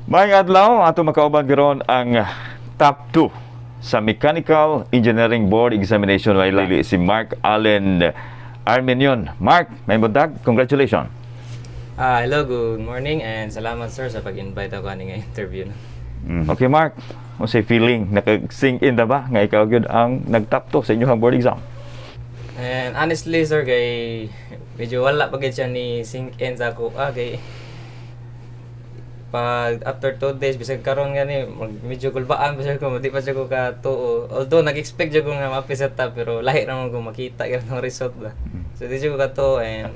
Maayong adlaw, ato makauban karon ang top 2 sa Mechanical Engineering Board Examination, way lain si Mark Allen Armenion. Mark, maayong buntag, congratulations. Ah, hello, good morning and salamat, sir, sa pag-invite ako ani nga interview, no. Okay Mark, unsay feeling, naka-sink in na ba nga ikaw gyud ang nag-top 2 sa inyong board exam? And honestly, sir, kay medyo wala pa gyud siya ni sink in sa ako. Ah, kay pag after 2 days bisag karon gani mag medyo kulbaan pa siya ko, di pa siya ko katuo. Although nag-expect jud ko nga ma-apil sa top, pero lahi ra man ko makita gyud ang result ba. So di jud ko katuo and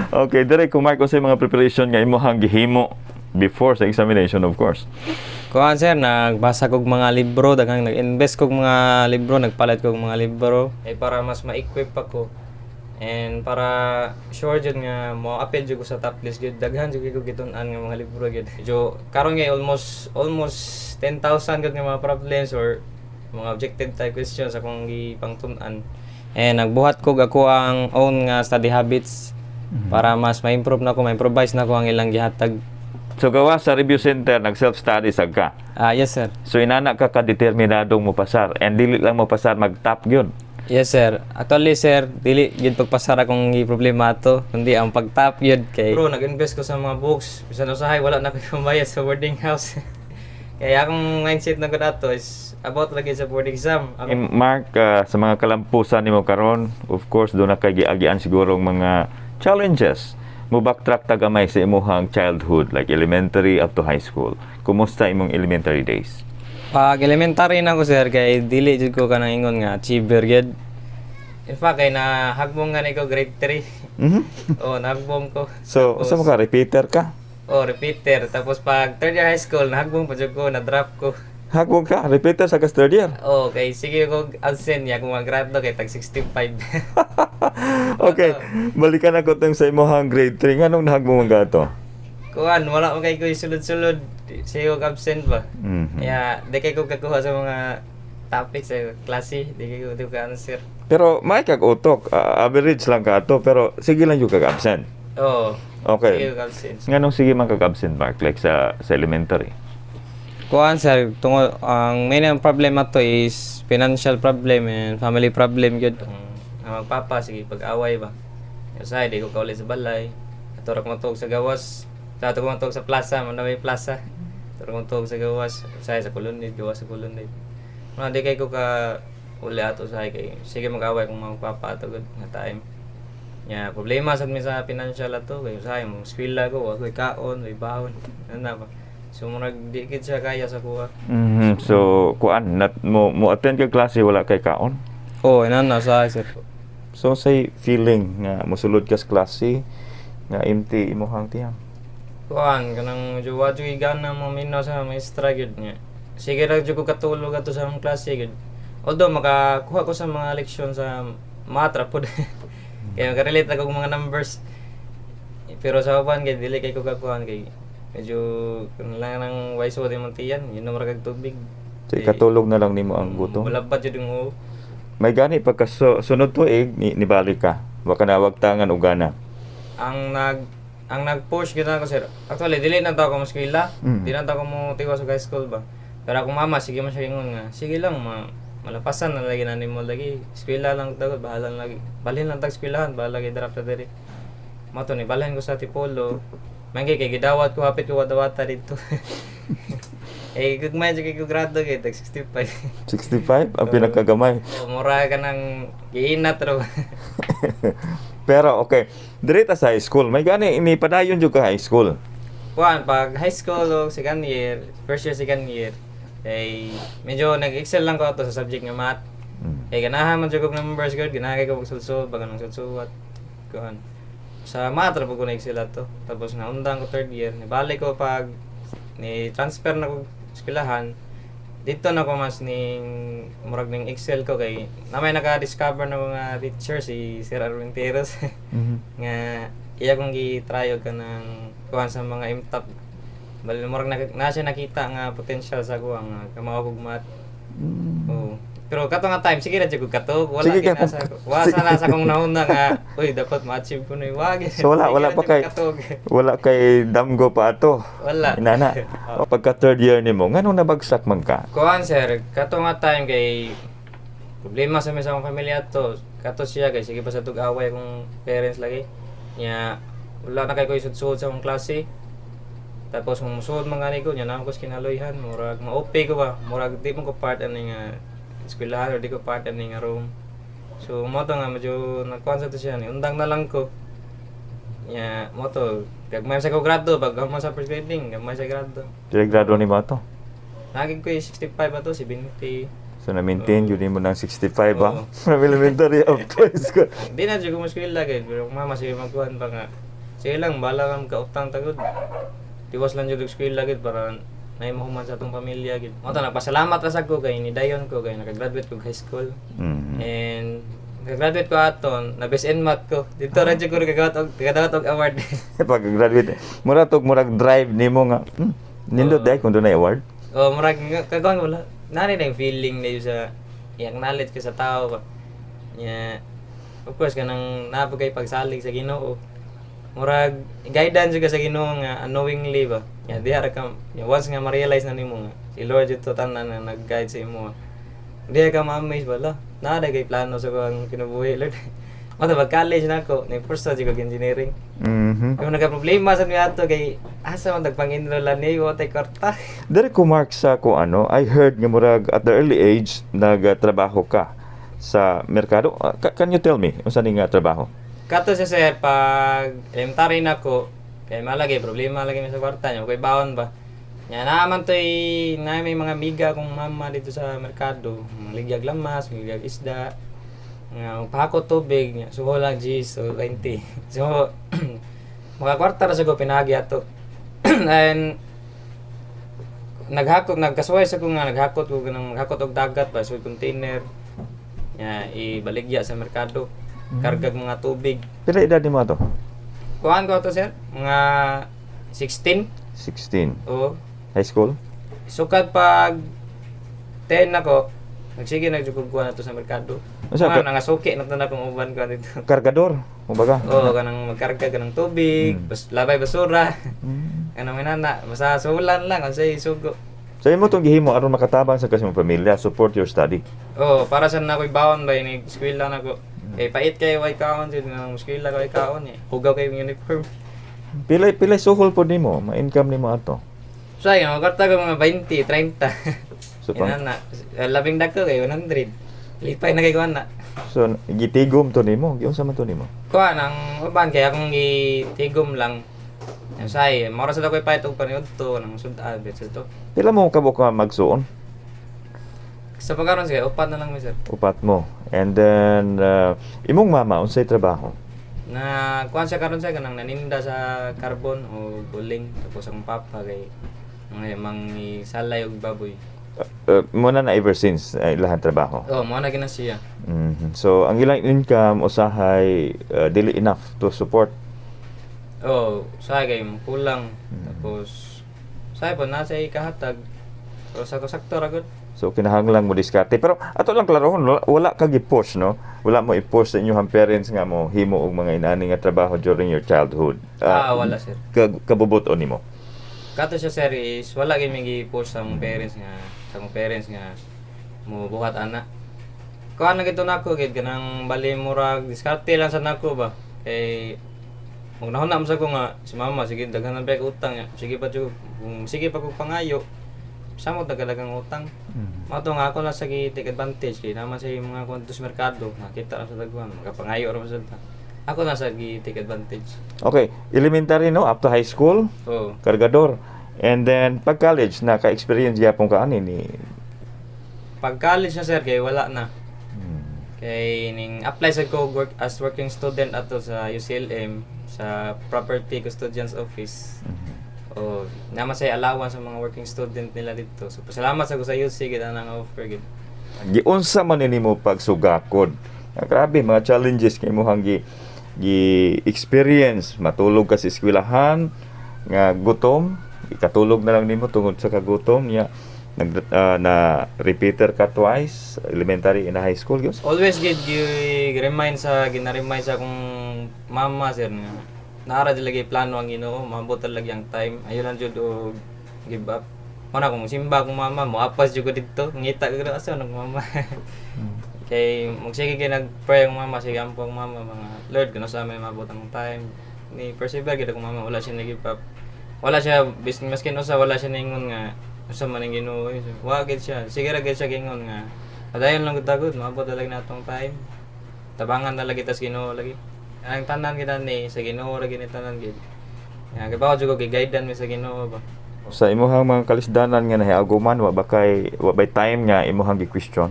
Okay, dire ko Mark, unsay mga preparation nga imong gihimo before sa examination, of course? Kuan sir, nagbasa kog mga libro, daghang nag-invest kog mga libro, nagpalit kog mga libro. Eh para mas ma-equip ako. And para sure jud nga mo apil jud ko sa top list jud, daghan jud ko gitun-an nga mga libro jud. Medyo karon nga almost 10,000 gud nga mga problems or mga objective type questions akong gipangtun-an. And nagbuhat kog ako ang own nga study habits para mas ma-improve na ako, ma-improvise na ko ang ilang gihatag. So gawa sa review center, nag self-study sad ka. Ah, yes, sir. So inana ka ka-determinadong mo pasar and dili lang mo pasar, mag-top gyud. Yes, sir. Actually, sir, dili gyud pagpasar akong problema ato, kundi ang pag-top gyud kay bro, nag-invest ko sa mga books. Bisan usahay wala na ko pambayad sa boarding house. Kaya akong mindset na gud ato is about lagi sa board exam. Ako, Eh, Mark, sa mga kalampusan nimo karon, of course duna kay giagian siguro mga challenges. Mo backtrack ta gamay sa imuhang childhood, like elementary up to high school. Kumusta imong elementary days? Pag elementary na ko, sir, kay dili jud ko kanang ingon nga achiever gyud. In fact, kay na hagbong nga ko grade 3. Oh, nahagbong ko. So, Tapos- usa mo ka repeater ka? Oh, repeater. Tapos pag third year high school, nahagbong pa jud ko, na-drop ko. Hagbong ka, repeater sa kas third year. Oh, kay sige ko absent ya kung magrado kay tag 65. Okay, balikan ako tong sa imuhang grade 3. Nganong nahagbong man ka ato? Kuan, wala man kay ko sulod-sulod. Sige ko absent ba. Kaya di kay ko kakuha sa mga topics sa klase, di kay ko di ko answer. Pero may kag utok, average lang ka ato, pero sige lang yung kag absent. Oh. Okay. Sige ko absent. Nganong sige man kag absent, Mark, like sa elementary? Kuan sir, tungod ang main ang problema to is financial problem and family problem gyud. Ang magpapa sige pag-away ba. Usahay di ko kauli sa balay. Ato ra ko matuog sa gawas. Sa ato ko matuog sa plaza, man na may plaza. Ato ra ko matuog sa gawas, usahay sa Kulunid, gawas sa Kulunid. Mga di kay ko ka uli ato usahay kay sige mag-away kung magpapa ato gud nga time. Nya problema sad mi sa financial ato kay usahay mo eskwela ko, wa ko'y kaon, way baon. Ano na ba? So murag di gid siya kaya sa kuha. So kuan nat mo mo attend kag klase wala kay kaon. Oh, ina na sa sir. So say feeling nga mosulod ka sa klase nga empty imong tiyan? Kuan kanang medyo wa jud gana mo minaw sa maestra gyud nga. Sige ra jud ko katulog ato sa among klase gyud. Although makakuha ko sa mga leksyon sa math ra pod. Kaya makarelate ako og mga numbers. Pero sa uban kay dili kay ko kakuhan kay medyo kun lang nang waiso di man tiyan, yun ra kag tubig. So ikatulog na lang nimo ang gutom. Mulabad jud ang ulo. May gani pagka sunod tuig ni nibalik ka. Baka nawagtangan og gana. Ang nag-push gyud ako, sir. Actually dili na to ako mo eskwela. Di na to ako mo tiwas sa high school ba. Pero akong mama sige man siya ingon nga, sige lang ma malapasan na lagi na nimo lagi. Eskwela lang tagod, bahala na lagi. Balhin lang tag eskwelahan, bahala lagi drop ta diri. Mao to ni balhin ko sa Antipolo. Manggi kay gidawat ko hapit ko wadawata dito. Eh gugmay jud kay ko grado kay tag 65. 65 ang pinakagamay. Oh, mura ka nang giinat ra ba. Pero okay, dire ta sa high school. May gani ini padayon jud ka high school. Kuan, pag high school o second year, first year, second year, kay medyo nag-excel lang ko ato sa subject nga math. Kay ganahan man jud kog numbers gud, ganahan kay ko magsulsol, baga nang sulsuwat. Kuan. Sa math ra pud ko na-excel ato. Tapos naundang ko third year, nibalik ko pag ni transfer na ko eskwelahan. Dito na ko mas ning murag ning excel ko kay na may naka-discover na mga teacher si Sir Armenteros nga iya kong gi-try og kanang kuan sa mga MTAP. Bali murag na siya nakita nga potential sa kuha nga kamao kog math. Oh, Pero kato nga time, sige ra jud ko katog. Wala Sige ka, gid nasa wala sa nasa akong nauna nga, uy, dapat ma-achieve ko ni wag. So wala Sige wala ra pa jud kay katog. Wala kay damgo pa ato. Wala. Inana. Pagka third year nimo, nganong nabagsak man ka? Kuan, sir, kato nga time kay problema sa mi sa akong pamilya to. Kato siya kay sige pa sa tug-away akong parents lagi. Nya wala na kay ko isud-sud sa akong klase. Tapos kung musuod man gani ko, nya naa ko sa kinaloyhan, murag ma-OP ko ba, murag di mo ko part ani nga eskwelahan or di ko part ani nga room. So mo to nga medyo nagkuan sa to siya ni undang na lang ko. Nya mo to gagmay sa ko grado pag gamay sa first grading, gamay sa grado. Pila grado nimo ato? Nagig ko yung 65 ba to, 70. So na-maintain yun nimo ng 65 ba? Oo. From elementary up to high school. Di na jud ko mo-eskwela kay pero kung mama sige magkuhan pa nga. Sige lang, bala kang kautang tagod. Tiwas lang jud og eskwela gid para nay mahuman sa atong pamilya gid. Mo to nagpasalamat ra sad ko kay ni dayon ko kay nakagraduate ko high school. And nakagraduate ko aton, na best in math ko. Dito ra jud ko nagkadawat og award. Pag graduate, mura tog murag drive nimo nga, nindot dai kung dunay award. Oh, murag kagawang wala. Nani na yung feeling na yun sa i-acknowledge ka sa tao ba. Nya, of course kanang naa kay pagsalig sa Ginoo. Murag guidance jud ka sa Ginoo nga unknowingly ba. Nya diha ra ka nya, once nga ma-realize na nimo nga si Lord jud to tanan na nag-guide sa imo. Diha ka ma-amaze ba la. Naa kay plano sa akong kinabuhi, Lord. Mo pag college na ako, ni first ko engineering. Yung nagka-problema sa niya ato kay asa man nagpang-enroll ni wa tay kwarta. Dere ko, Mark, sa ko ano, I heard nga murag at the early age nagtrabaho ka sa merkado. Can you tell me unsa ni nga trabaho? Kato siya, sir, pag elementary na ko, kay malagi, problema lagi mi sa kwarta niya, kay baon ba. Nya naman to'y na may mga amiga kong mama dito sa merkado, maligyag lamas, maligyag isda, nga pahakot tubig, nya suho lang G, so 20. So makakwarta ra sa ko pinagi ato. And naghakot nagkasuway sa ko nga naghakot ko kanang maghakot og dagat ba so container nya ibaligya sa merkado, kargag mga tubig. Pila edad nimo ato? Kuan ko to, sir, mga 16. 16. O. High school? Sukad pag 10 ako, nagsige nagjugog kuan na to sa merkado. Unsa Mga nangasuki na to na kung uban ko dito. Kargador, kumbaga. Oo, kanang magkarga ka ng tubig, bas, labay basura. Kanang inana, basta sulan lang unsay sugo. So imo tong gihimo aron makatabang sa kasi mong pamilya, support your study. Oh, para sa na ako'y baon ba ini eskwela na ko. Kay pait kay way kaon jud nang eskwela kay kaon eh. Hugaw kay yung uniform. Pila pila suhol po nimo, ma-income nimo ato? So ay, magkwarta ko mga 20, 30. So, Inana, labing dako kay 100. Lipay na kay kuan na. So gitigom to nimo, giunsa man to nimo? Kuan ang uban kay akong gitigom lang. Say, mora sa ako'y pait og paniudto nang sud-an bitsa to. Pila mo kabuk ka magsuon? Sa pagkaron sige, upat na lang mi, sir. Upat mo. And then imong mama unsay trabaho? Na kuan siya karon siya kanang naninda sa carbon o guling, tapos ang papa kay mga mangisalay og baboy. Muna na ever since ilahan trabaho. Oh, mo na gina siya. So ang ilang income usahay dili enough to support. Oh, say kay kulang. Tapos say po na say kahatag. So sa sakto ra gud. So kinahanglan mo diskarte. Pero ato lang klarohon, wala ka gi-push, no? Wala mo i-push sa inyong parents nga mo himo og mga inani nga trabaho during your childhood. Ah, wala, sir. Kabubut-on nimo. Kato siya, sir, is wala gyud may gi-push sa mong parents nga mo buhat ana. Kuan na gito nako gid kanang bali murag diskarte lang sa nako ba. Kay magnahuna man sa ko nga si mama sige daghan na ba utang ya. Sige pa jud kung sige pa kog pangayo samot nagkadagang utang. Mao to nga ako na sa gi take advantage kay naman sa mga kwanto sa merkado nakita ra sa daghan makapangayo ra man sad ta. Ako na sa gi take advantage. Okay, elementary, no, up to high school, Oh. kargador. And then pag college naka-experience gyapon ka ani ni Pag college na, sir, kay wala na. Kay ning apply sa ko work as working student ato sa UCLM sa Property Custodian's Office. O naman say allowance sa mga working student nila dito. So pasalamat sa ko sa UC gid ang offer gid. Giunsa man ni nimo pagsugakod? Ah, grabe mga challenges kay imong gi experience, matulog ka sa eskwelahan nga gutom, ikatulog na lang nimo tungod sa kagutom niya. Nag na repeater ka twice, elementary and high school gyud? Always gid remind sa gina-remind sa akong mama, sir, nga naara jud lagi plano ang Ginoo, maabot lagi ang time. Ayo lang jud og give up. Mao na kung simba akong mama, moapas jud ko didto. Ngita ko asa nang mama. Kay magsige kay nag-pray ang mama, sige ampo ang mama, mga Lord, kuno sa may maabot ang time. Ni persevere gid akong mama, wala siya nag-give up. Wala siya biskin usa wala siya ningon nga usa man ang Ginoo. Wa gid siya. Sige ra gid siya gingon nga padayon lang gud tagod, maabot na lagi natong time. Tabangan na lagi tas Ginoo lagi. Ang tanan gid ni sa Ginoo ra gini tanan gid. Ya, kibaw jud ko gi-guidean mi sa Ginoo ba. Sa imuhang mga kalisdanan nga nahiaguman, wa bay time nga imuhang gi-question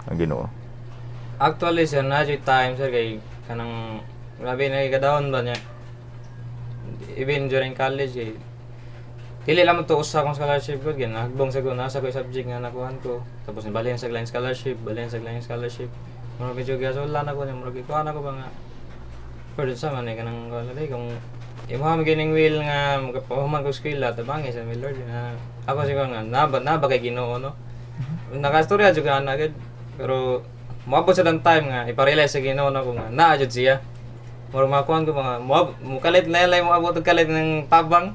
ang Ginoo? Actually, sir, na jud time, sir, kay kanang grabe na kadahon ba niya. Even during college eh. Dili lang mo to usa akong scholarship ko, kay nahagbong sa ko nasa ko subject nga nakuhan ko. Tapos nibalhin sa lain scholarship, balhin sa lain scholarship. Murag medyo gasulan ako niya, murag ikuhan ako ba nga. Pero sa man eh, kanang kuan lagi kung imuha mo gining will nga makapahuman ko eskwela, tabangi sa mi Lord na ako siguro nga naba kay Ginoo, no. Nakastorya jud ka na gid. Pero moabot sa dang time nga ipa-realize sa Ginoo nako nga naa jud siya. Murag makuan ko mga mo kalit na lay mo abot og kalit ng tabang.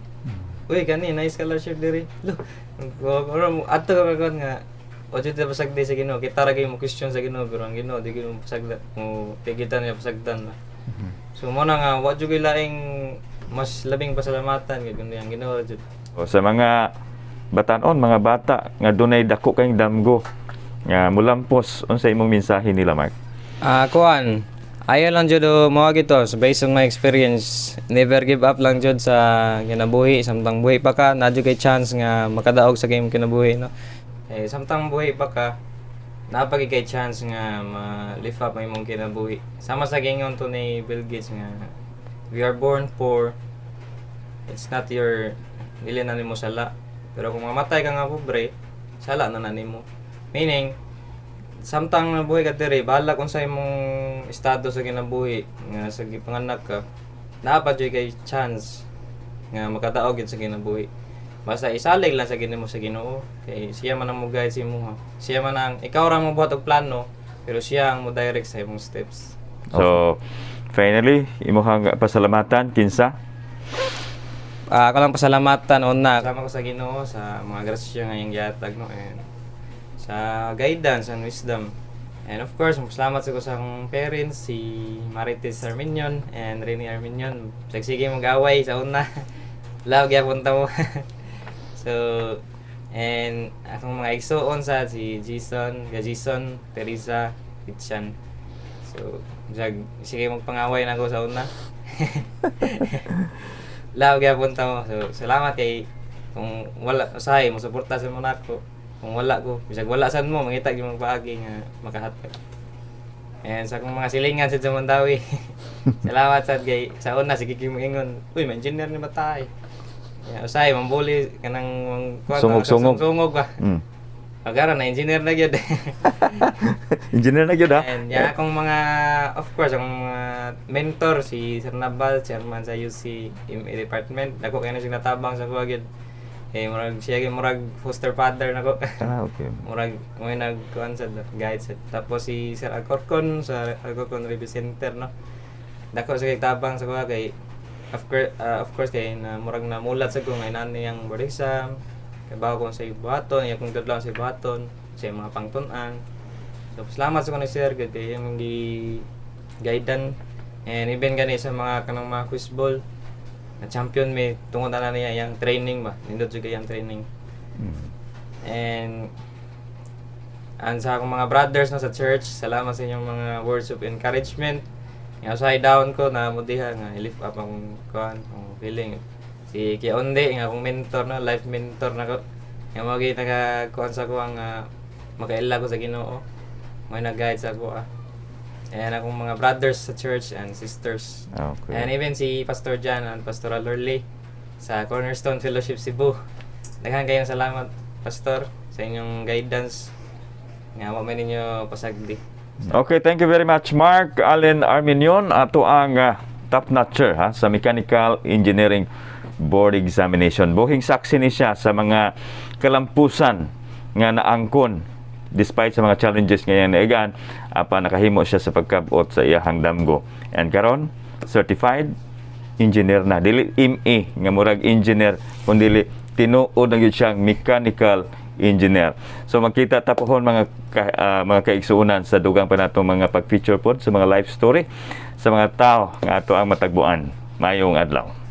Uy, kani nice scholarship diri. Lo, pero adto ka kuan nga o jud ta pasagdi sa Ginoo. Kita ra kay mo question sa Ginoo, pero ang Ginoo di gyud mo pasagda mo tigitan niya pasagdan ba. So mo na nga wa jud koy laing mas labing pasalamatan gyud kundi ang Ginoo jud. O, sa mga batanon, mga bata nga dunay dako kayong damgo nga mulampos, unsa imong mensahe nila, Mark? Ah, kuan. Ayo lang jud o mao gito, so based on my experience, never give up lang jud sa kinabuhi samtang buhi pa ka, naa jud kay chance nga makadaog sa imong kinabuhi, no. Eh, samtang buhi pa ka, naa pa kay chance nga ma-lift up ang imong kinabuhi. Sama sa gingon to ni Bill Gates nga we are born poor. It's not your dili na nimo sala. Pero kung mamatay ka nga pobre, sala na na nimo. Meaning, samtang nabuhi ka diri, bahala kung sa imong estado sa kinabuhi nga sa gipanganak ka, naa pa jud kay chance nga makadaog gyud sa kinabuhi. Basta isalig lang sa ginimo sa Ginoo kay siya man ang mo guide sa imuha. Siya man ang ikaw ra mo buhat og plano, pero siya ang mo direct sa imong steps. So, finally, imuhang pasalamatan kinsa? Ah, ako lang pasalamatan una. Sama ko sa Ginoo sa mga grasya nga iyang gihatag, no, and sa guidance and wisdom. And of course, salamat sa ko sa akong parents, si Marites Arminion and Rene Arminion. Sige mag-away sa una. Love gyapon ta mo. So, and akong mga igsuon sa si Jason, Jason, Teresa, Itchan. So, jag, sige magpangaway na ako sa una. Love gyapon ta mo. So, salamat kay kung wala usahay mo suporta sa mo nako. Kung wala ko, bisag wala sad mo mangita gyud magpaagi nga makahatag. And sa akong mga silingan sa Mandawi. Salamat sad kay sa una sige kay ingon, "Uy, may engineer ni batay." Ya, usahay mambuli kanang kuwan, Sungog-sungog. Sungog ba. Pagkaron na engineer na gyud. Engineer na gyud ha. And yeah, akong mga, of course, akong mga mentor, si Sir Nabal, chairman sa UC MA department. Dako kay na siya natabang sa kuha gyud. Eh, murag siya gyud murag foster father nako. Murag mo nagkuan sa guide sa. Tapos si Sir Alcorcon sa Alcorcon Review Center, no. Dako sa kay tabang sa kuha kay of course kay na murag namulat sa ko nga inani ang board exam. Kay bago kong sa buhaton, iya kong tudloan sa buhaton, sa mga pangtun-an. So salamat sa ko ni sir kay kay imong gi guidance and even gani sa mga kanang mga quiz ball na champion mi tungod na niya yang training ba. Nindot jud kay yang training. And sa akong mga brothers na sa church, salamat sa inyong mga words of encouragement. Nga usahay down ko na mo diha nga i-lift up akong kuan, akong feeling. Si Kionde nga akong mentor, no, life mentor nako. Nga mao gyud naka kuan sa ko ang makaila ko sa Ginoo. Mo nag-guide sa ako ah. And akong mga brothers sa church and sisters. And even si Pastor John and Pastor Lorley sa Cornerstone Fellowship Cebu. Daghan kayong salamat, Pastor, sa inyong guidance. Nga wa man ninyo pasagdi. Okay, thank you very much, Mark Allen Arminion. Ato ang top notcher ha sa Mechanical Engineering Board Examination. Buhing saksi ni siya sa mga kalampusan nga naangkon despite sa mga challenges nga iyang naigaan, apan nakahimo siya sa pagkabot sa iyahang damgo. And karon, certified engineer na. Dili ME nga murag engineer, kundi tinuod na gyud siyang mechanical engineer. So magkita ta pohon, mga kaigsuonan, sa dugang pa natong mga pag-feature pod sa mga life story sa mga tao nga ato ang matagbuan. Maayong adlaw.